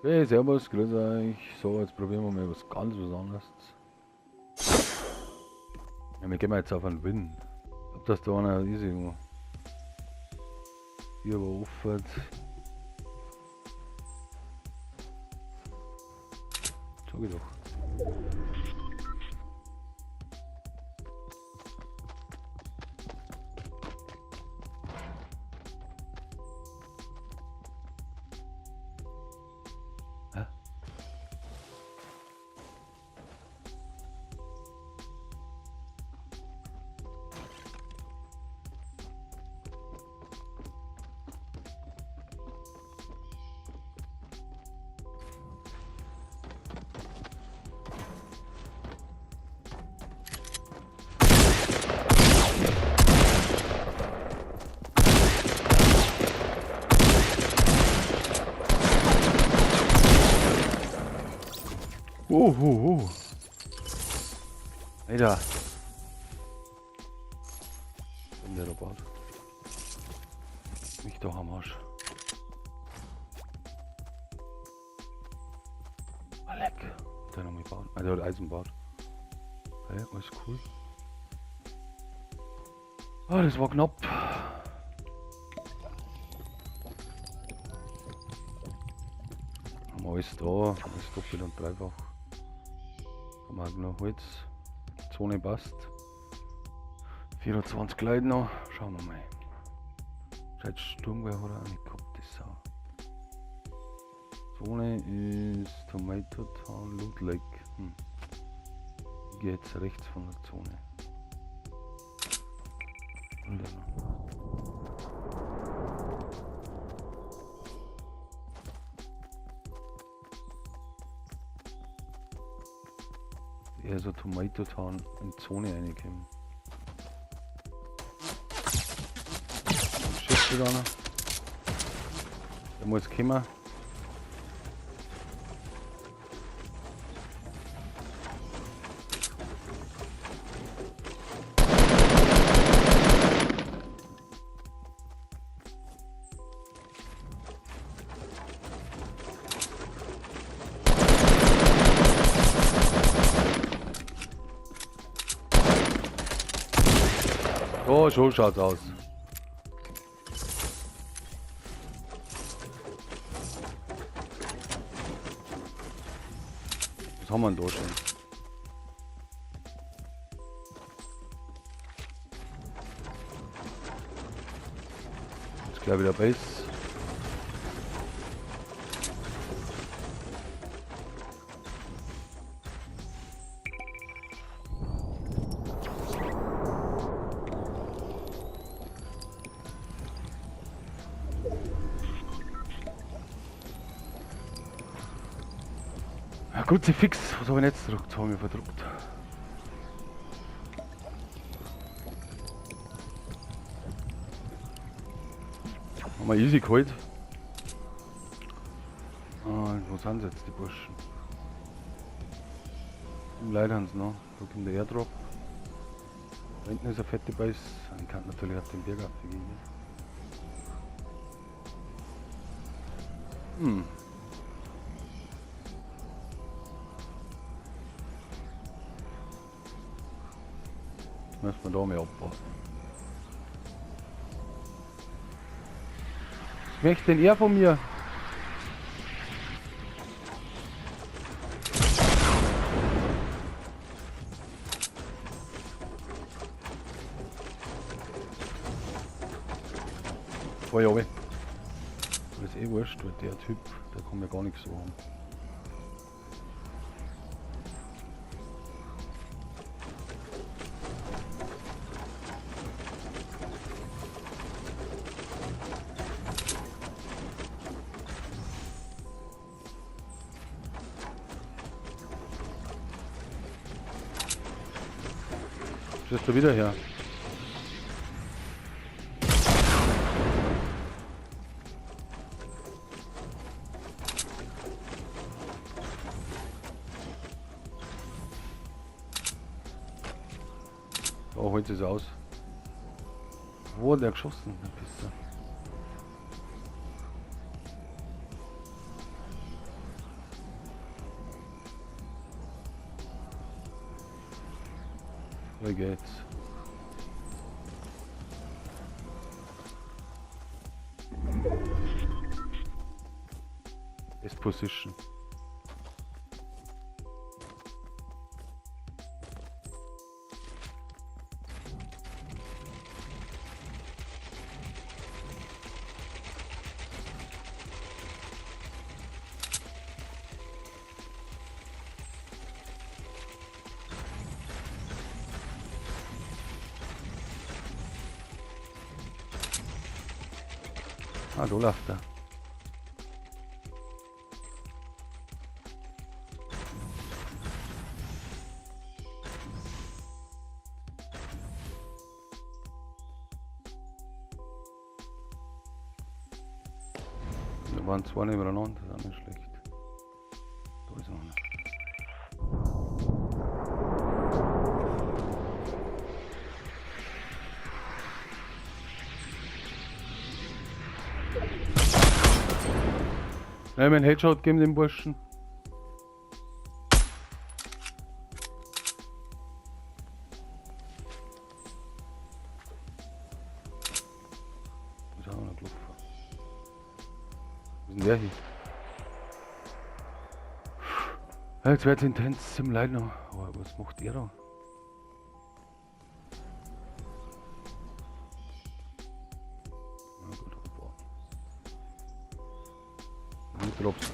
Hey, servus, grüß euch. So, jetzt probieren wir mal was ganz was anderes. Ja, wir gehen jetzt auf einen Win. Ob das da einer ist irgendwo. Hier war offen. Sag ich doch. Hä? Uhuhu. Alter. Bin der Robot. Mich doch am Arsch. Ah, leck. Der noch mit baut. Ah, der hat Eisenbad. Okay, alles cool. Ah, das war knapp. Haben wir alles da, alles doppelt und dreifach. Haben wir noch Holz. Zone passt. 24 Leute noch. Schauen wir mal. Scheiß Sturmgewehr hat er auch nicht gehabt, das Sau. Zone ist Tomato Town, Loot Lake. Ich geh jetzt rechts von der Zone. Und dann. Eher so Tomato Town in Zone reingekommen. Schießt wieder einer. Der muss kommen. Oh, so schaut's aus. Was haben wir denn da schon? Jetzt gleich wieder Base. Ja gut, sie fix. Was hab ich denn jetzt gedruckt? Das hab ich verdruckt. Haben wir easy geholt. Ah, wo sind sie jetzt, die Burschen? Leider haben sie noch. Da kommt der Airdrop. Da hinten ist eine fette Base. Ich kann natürlich auf den Berg aufgehen. Ne? Müssen wir da mal abwarten. Was möchte denn er von mir? Voll runter. Das ist eh wurscht, weil der Typ, der kann mir gar nichts so haben. Bist du wieder her? Da holt es aus. Wo hat der geschossen, der Pisser? Wie geht's? Best Position. Ah, da läuft er. Da waren zwei nebeneinander, das ist auch nicht schlecht. Da ist noch einer. Nein, mein Headshot geben dem Burschen. Ist auch noch gelaufen. Wo ist denn der hier? Jetzt wird's intens zum Leid noch. Aber was macht ihr da? Na gut, abwarten. Drops.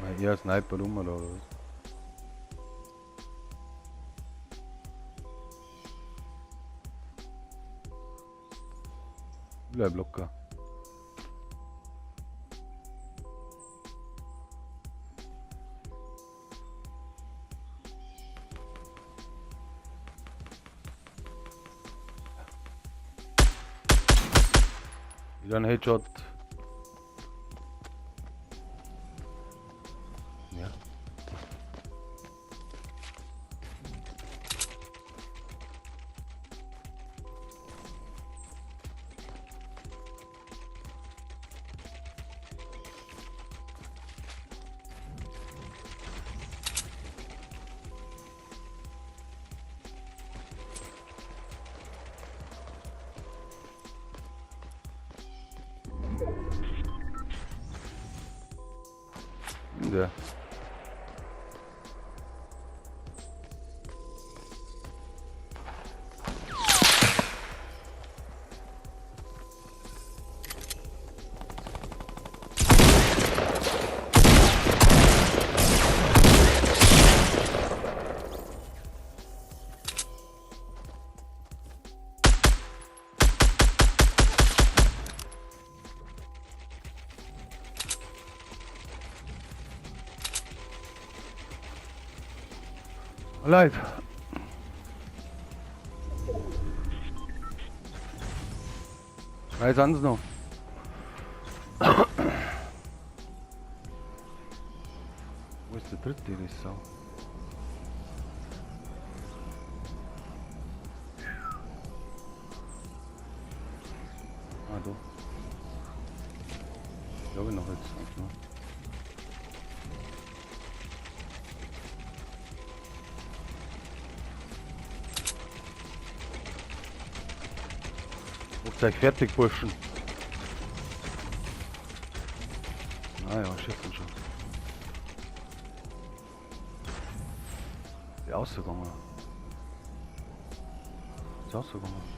Mal eher Sniper rum oder was? Bleib locker. Wieder ein Headshot. Ja. Der. Leid. Drei sind's noch. Wo ist der dritte, die Sau? Ah, da. Ich glaube noch jetzt. Ne? Macht euch fertig, Burschen. Ah ja, schießen schon. Ist ausgegangen. Ist ausgegangen.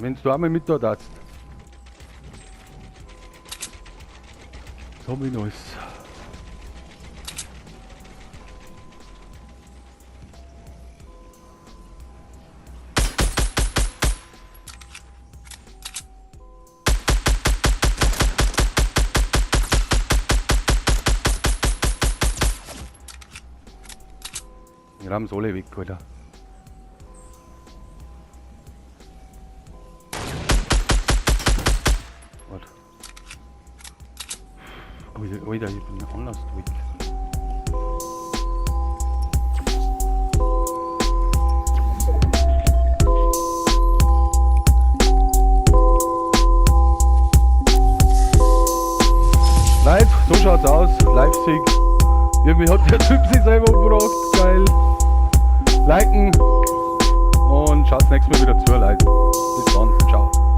Wenn du einmal mit da darfst. Was hab ich noch alles? Wir haben alle weg, Alter. Warte. Alter, Alter, ich bin anders weg. Live, so schaut's aus. Live-Sieg. Irgendwie hat der Typ sich selber umgebracht. Geil. Liken und schaut nächstes Mal wieder zu, Leute. Bis dann. Ciao.